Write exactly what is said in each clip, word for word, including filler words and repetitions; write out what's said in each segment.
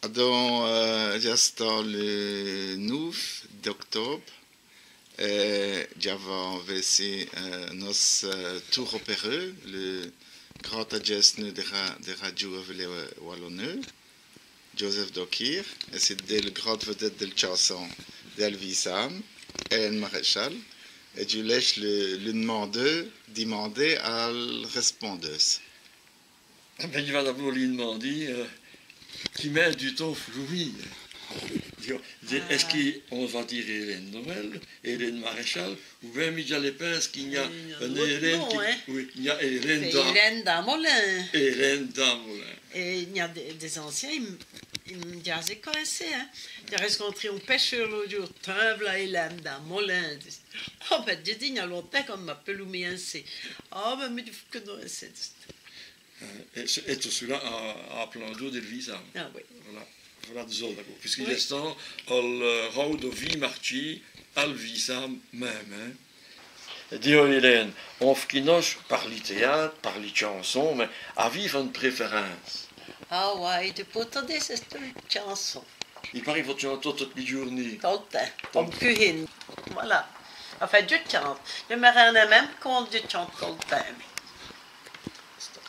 Adon, euh, dj'a stî li noûf d'octôbe, èt dj'a vêci, euh, nosse, euh, toûr opèreû, li grand adjèt dè ra-, dè Radjo Avèle Walonîye, Joseph Dokir, èt c'èst li grande vedète dèl tchanson dèl vîsame, Hélène Maréchal, èt dji lèye li, li d'mander, d'mander al rèspondeûse. Bén, dji va d'abôrd lî d'mander, euh, qui mèt du tons flou. Dji, dji, èst-ce qu'on va dîre Hélène Noël, Hélène Maréchal, ou bén, mi dj'a lès pinses qu'i gn-a... Wi, i gn-a d'ôtes noms, hin. Wi, i gn-a Hélène Dam-, Hélène Damolin. Hélène Damolin. Èt i gn-a dès, dès anciens, i m', i m' dj'a co èssèyî, hin. Dj'a rèscontré on pècheûr l'ôte djoû, « Tiens, v'la Hélène Damolin. » « Oh, bén, dji di, i gn-a lontins qu'on m'apèle insi. » « Oh, bén, mi, dji n' vos conè nin, » dj' di. Euh, èt, èt tot ça a, a plandou dèl vîsame. Ah wi. Vola, vola, dizans, d'acôrd. Pusqui... Wi. Dj'a stî al, euh, rau do vî martchî, al vîsame min.me, hin. Dîs, Hélène, on v' kinoch pa li tèyâte, pa li tchanson, mins avîz-ve one préfèrence ? Ah wi, dji pou tot dîre, c'èst li tchanson. I pâreut qu' vos tchantîz totes lès djoûrnées. Tot l' tins. Tot l' tins. Come qu'ène. Vola. Enfin, dji tchante. Dji m' rins nin min.me compte, dji tchante tot l' tins.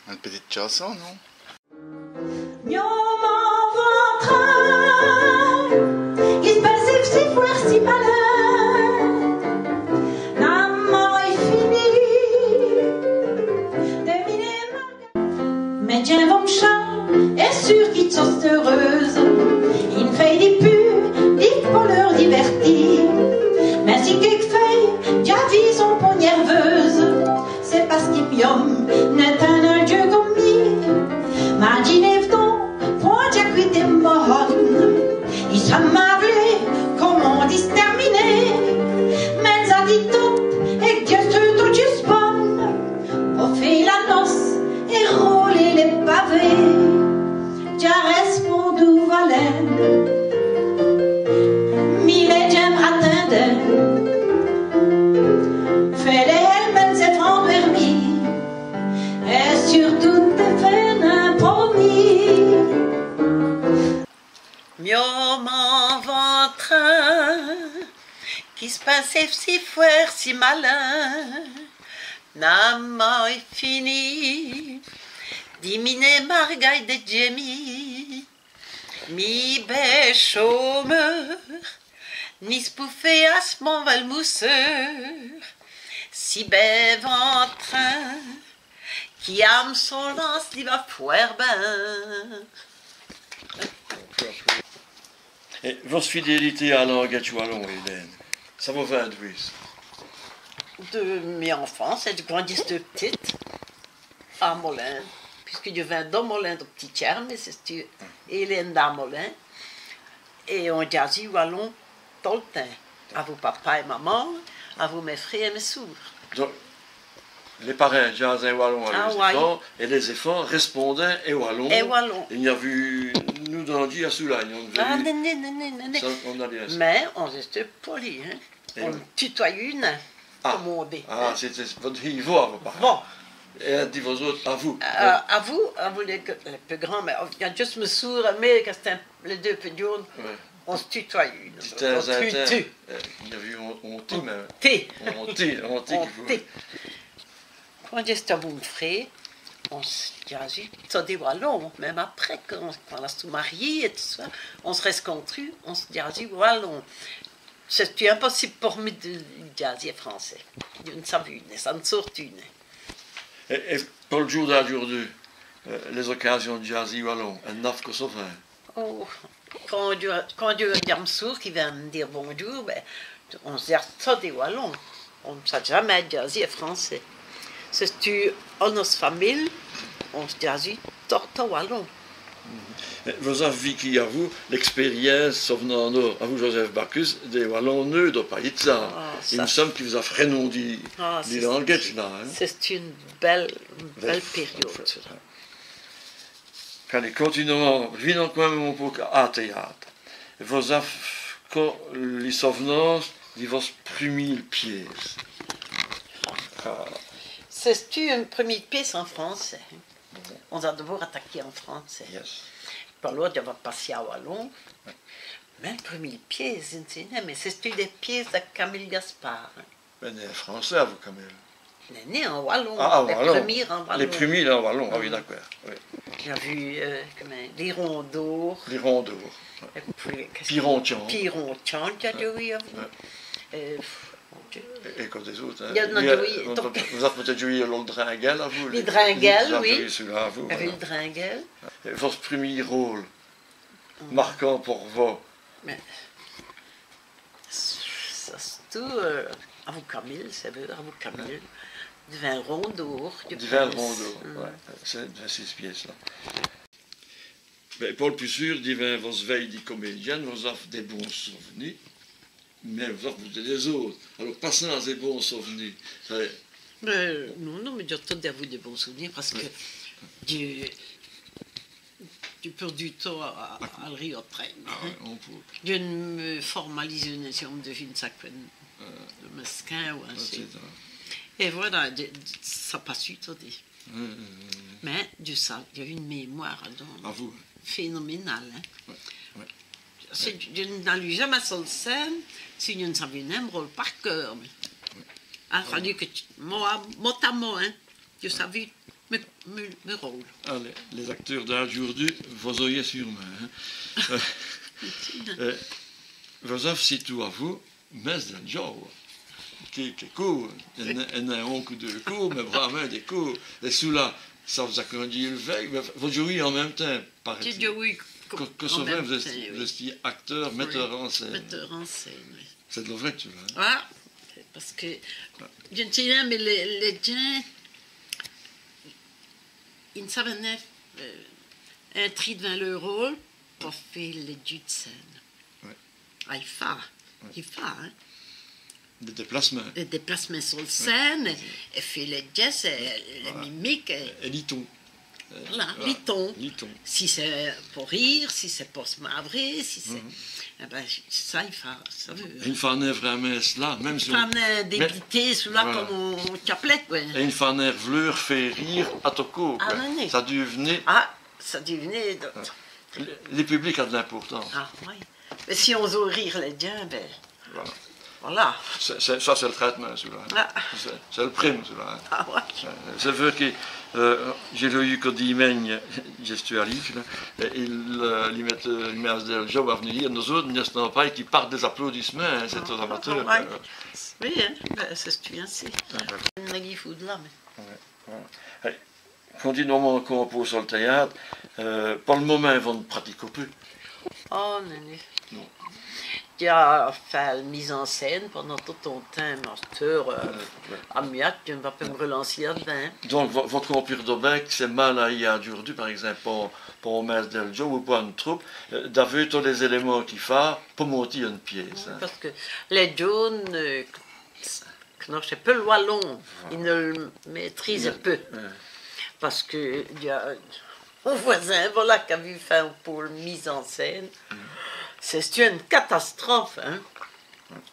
One pitite tchanson, non ? Mia mintè vintrin, qui s' passe si fwért, si malin, n'a mâi fini dè miner. Mins dj'èvone cha, èt sûr qui dj' so-st-eûreûse. I n' fêt nin pus di poleûr divèrti. Mins si quéquefèye dj'è vî on pô nèrveûse, c'èst pace qui m' n-ome n'èst nin on djeû come mi. Mins dji n'èvone pont, dj'a qwité m' mohone. I s'è m'a v'lu come on distèrminé. Mins dj' a dit tot, èt dj'èsteu tot djusse bone. Po fé la noce èt rôler lès pavés, dj'a rèspondou valin. Mi lès djins m'atindèt. Fêt lès hèlmènes s'ètindre dè mi, èt surtout dè fé on promis. Mia mintè vintrin, qui s' passe si fwért, si malin, n'a mâi fini di miner margayes dè djèmi. Mi bén chômeûr, ni s' pou fé asmint vèl mousseur, si bén vintrin, qui ame son linse li va fwért bén. Èt vosse fidélité au langâdje walon, Hélène, ça vos vint d'wou ? Dè mi-enfance, èt dè quand dj'èsteu p'tite, à Molins, pusqui dji vin do Molins, do p'tit tchèrme, c'èst Hélène Damolin, èt on djazît walon tot l' tins, avou papa èt maman, avou mès frés èt mès soûrs. Donc, lès parints djazint walon avou lès-èfants, èt lès-èfants rèspondint è walon. È walon. I gn-aveut, nos d'vins dîre a çoula, i gn-aveut... Ah, non, non, non, non, non. Ça, on a dit ça. Mins on rèsteut poli, hin. On n' tutoyeut nin, come on dit. Ah, c'èst, c'èst, vos d'îtoz, vos parins. Bon. Èt di vos-ôtes, avou. Euh, avou, avou lès, lès pus grands, mins, euh, i gn-a djusse m' soûr, mins qu'èsteut lès deûs pus djon.nes, on s' tutoyeut, on s' tutoyeut. Dè tins-in-tins, euh, i gn-aveut on, on ti, mins... On ti. On ti, on ti. Quand dj'èsteu avou m' fré, on s' djazît tot è walon, minme après, quand, quand on s'èst mariés èt tout ça, on s' rèscontreut, on s' djazît walon. C'èsteut impossibe por mi dè djazî è francès. Dji n' saveut nin, ça n' sôrteut nin. Èt, èt po l' djoû d'adjoûrdu, euh, lès-ocâsions dè djazî walon, èn-avez co sovint ? Oh, quand dj', quand dj' vwè m' soûr qui vin m' dîre bondjoû, bén, on s' djazeut tot è walon. On n' s'a jamaîs djazî è francès. C'èsteut, è nosse famile, on s' djazeut tot è walon. Vos-avoz vécu, avou, l'èspérience, sov'nans-nos, avou Joseph Bacus, dès Walons-Neûfs do payis d' Sâ. Ah, i m' sonle qui vos-avoz r'noû di, di langâdje, là, hin. C'èst, c'èst one bèle, one bèle période. Alez, continuons, r'vinans quand min.me on pô au tèyâte. Vos-avoz co li sov'nance di vosse prumîre pièce ? Ah. C'èsteut one prumîre pièce è francès. On-z-a d'abôrd ataké è francès. Yes. Pus lon, dji va passer a walon. Mins l' prumîre pièce, dji n' sé nin, mins c'èsteût dès pièces da Camille Gaspard. Mins nén francès, avou, Camille ? Nén, nén, è walon. Ah, ah, è walon. Lès prumîres è walon. Lès prumîres è walon, ah oyi, d'acôrd. Oyi. Dj'a vu, euh, comint, L'iron d'ôr. L'iron d'ôr. Èt pwis, qu'èst-ce qui... Piron Tchandje. Piron Tchandje, dj'a dû, avou. Oyi. Euh, pff, mon Dieu. Èt, èt qwè dès-ôtes, in ? I gn-a, i gn-a, euh, dj'a dû, on, on, vos-avez dû djouwer Lès Dringuèles, avou. Lès Dringuèles, oyi. Vos-avez dû djouwer ça, avou, voilà. Lès Dringuèles. Èt vosse prumî rôle marquant pour vous ? Mins ça, c'èst tout, euh, avou Camille, c'èst vrê, avou Camille. Divins Rondôrs, dji pinse. Divins Rondôrs, oyi. C'èst, c'èst cisse pièces-là. Mins po l' pus sûr, divins vosse vèye di comédiène, vos-avez dès bons sov'nirs, mins vos-avez dès-ôtes. Alôrs, passans a dès bons sov'nirs. Mins non, non, mins dj'a todi avou dès bons sov'nirs pace qui dji, dji pèrd du timps a, a, a l' rîre après. Ah oyi, on pout. Dji n' mi formalise nin, si on m' dit, dji n' sé qwè, dji m' skin ou insi. Èt voilà, dji, ça passe vite, on dit. Mins dji sa, dj'a ine mémwâre, don, phénoménale, in. Oyi, oyi. Dji, dji n'alu jamés so l' scène si dji n' savu nin m' rôle par keûr, mins. Oyi. A falu qui dj', mot a, mot a mot, in. Dji savu mès, mès, mès rôles. Alez, lès acteûrs d'adjoûrdu, vos-oyez sûr'mint, in. Euh, vos-avez sitou, avou, Mèsse dèl Djôwe. Qué, qué côps, in, in, in onk deûs côps, mins vrémint dès côps. Èt çoula, ça v's-a candjî l' vèye, mins vos djouwîz è minme timps, parèt-i. Dji djouwe co-, co-, co-, è minme timps, oyi. Vos-èstîz acteûr, mètteûr en scène. Mètteûr en scène, oyi. C'èst d' lo vrèt, çoula, in ? Ah, pace qui, dji n' sé nin, mins lès, lès djins, i n' savèt nin, euh, intrî divins leû rôle po fé lès djuts d' scène. Oyi. Ah, i fa, i fa, in. Dès dèplacemints. Dès dèplacemints so l' scène, èt fé lès djèsses, èt lès mimikes, èt... Èt li ton. Vola, li ton. Li ton. Si c'èst po rîre, si c'èst po s' mâvrer, si c'èst... Èt bin, ça, i fa, ça vèt. I n' fa nin vrémint çoula, minme si on... I n' fa nin dèbiter çoula come on tchaplèt, qwè. Èt i n' fa nin v'leûr fé rîre a tos côps, qwè. Ah, non, non. Ça dût v'ni... Ah, ça dût v'ni... Li, li public a d' l'importance. Ah, oyi. Mins si on fét rîre lès djins, bin, vola. C'èst, c'èst, ça, c'èst l' trêtemint, çoula, in. Ah. C'èst, c'èst l' prime, çoula, in. Ah oyi. C'èst, c'èst vrê qui, euh, dj'a lu co dîmègne, dji stu a Lîdje, la, èt i, euh, li mèt, euh, li mèsse dèl Djôwe a v'nu dîre, nos-ôtes, nos-èstans pârés qui pârt dès-aplôdissemints, in, c'èst tos-amateûrs, ah oyi, qwè. Oyi, in, bin, c'èst insi. Ah, bin. On-z-a qu'i faut d' là, mins... Oyi, oyi. Continûez, on compôse so l' tèyâte. Euh, po l' momint, vos n' pratiquez pus ? Oh, non, non. Non. Dj'a fét l' mise en scène pindant tot on timps, mins asteûre, euh, a miète, dji n' va pus m' r'lancer la-d'dins. Donc, vos, vos compirdoz bin qu' c'èst mâl ayi adjoûrdu, par ègzimpe, po, po on mèsse dèl Djôwe ou po ine troupe, euh, d'aveûr tos lès-èlèmints qu'i faut po monter ine pièce, in. Oyi, pace qui lès djônes, euh, qui n'ont pus l' walon, vola, i n' l' mêtrîzèt pus. Oyi. Pace qui, dj'a, on vwèzin, vola, qu'a v'lu fé on pô l' mise en scène. Mm. C'èst ine catastrophe, in.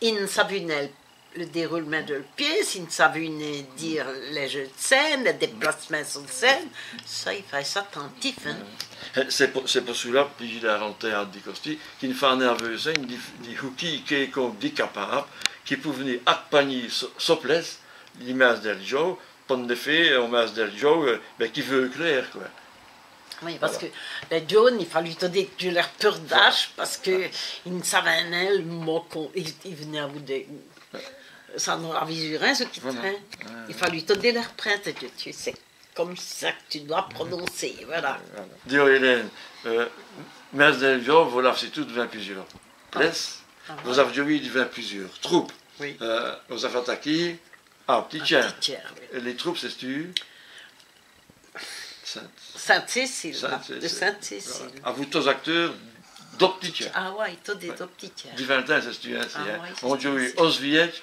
I n' savèt nin l' dèroulemint dèl pièce, i n' savèt nin dîre lès djuts d' scène, lès dèplacemints so l' scène. Ça, i faut èsse atintîf, in. Oyi. C'èst po, c'èst po çoula, pus dj'èle al tèyâte di Costy, qu'i n' faut nin aveûr sén di, di houquî quéconque di capâbe, qui pout v'nu acpagnî so, so plèce, li mèsse dèl Djôwe, po-z-èfèt, on mèsse dèl Djôwe, euh, bin, qui vwèt clér, qwè. Oyi, pace qui lès djônes, i falut todi qu' dj' lès r'purdache, pace qui i n' savèt nin l' mot qu'on, i, i v'nèt avou dès, ça n' raviseût rin, çou qu'i... Vola. Trin. Oyi, oyi. I falut todi lès r'prinde, tu, tu sais. Come ça qu' tu dwès prononcer, vola. Vola. Diyoz, Hélène, euh, mèsse dèl Djôwe, vos l'avez sitou divins plusieûrs plèces, vos-avez djouwé divins plusieûrs troupes. Oyi. Euh, vos-avez ataké a P'tit Tchèr. A P'tit Tchèr, oyi. Èt lès troupes, c'èsteût Sinte... Sinte-Cécile, la, di Sinte-Cécile. Vola. Avou tos-acteûrs do P'tit Tchèr. Ah oyi, tos dès, do P'tit Tchèr. Divins timps, c'èsteût insi, in. Ah oyi, c'èsteût insi. On djouwéve os viyèdjes,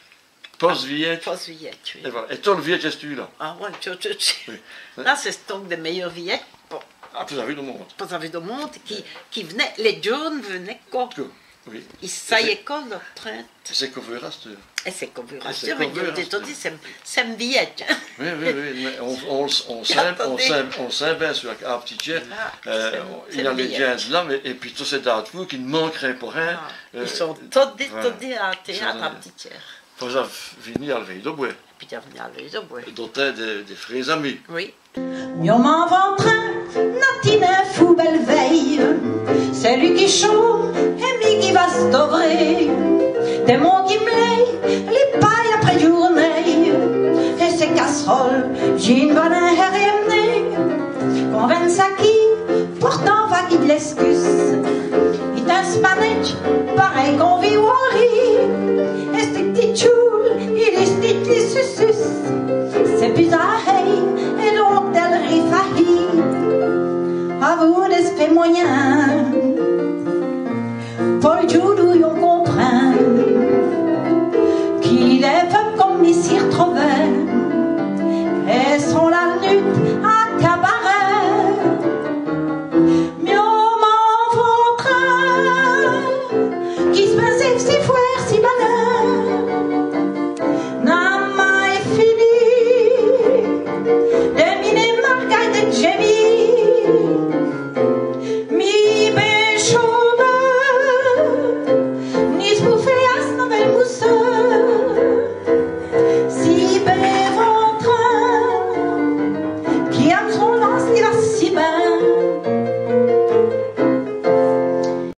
pos-viyèdjes. Pos-viyèdjes, oyi. Èt vola. Èt tos lès viyèdjes èsteût la. Ah oyi, tu, tu, tu. Oyi. La, c'èst onk dès mèyeûrs viyèdjes po, ah, po-z-avu do monde. Po-z-avu do monde, qui, qui v'nèt, lès djônes v'nèt co. Co. Oui. I saveut co, nosse printe. C'èst co vêre asteûre. Èt c'èst co vêre asteûre, mins dji vos di, c'èst, c'èst vî. Oui, oui, oui, mins on, on, on sint, on sint, on sint bén su Arp'tit Tchêr, i gn-a lès djins la, mins, èt pwis totes cès-là qui n' manquerint po rin. I sont todi, todi au tèyâte Arp'tit Tchêr. Vos-avoz fini al vèy do bwès. Pwis dji vos fini al vèy do bwès. Doté dès, dès frés-amis. Oui. Mia mame va prinde, Natine, foû bèle vèye. C'èst li qui chome èt mi qui va st'ovri. Dès mots qui m' lèye li paye après djoûrnéye. Èt cès casseroles, dji n' va nin r'mèner. Quand vène saquî, portant vaquî d' l'èscuse. I tint s' manèdje, parèy qu'on vît au lit. Èt s' p'tit tchoul, i lèye s' suce. C'èst pus a hèy, èt donc dèl rîre fâhî. Avou dès spès moyins. Po l' djoû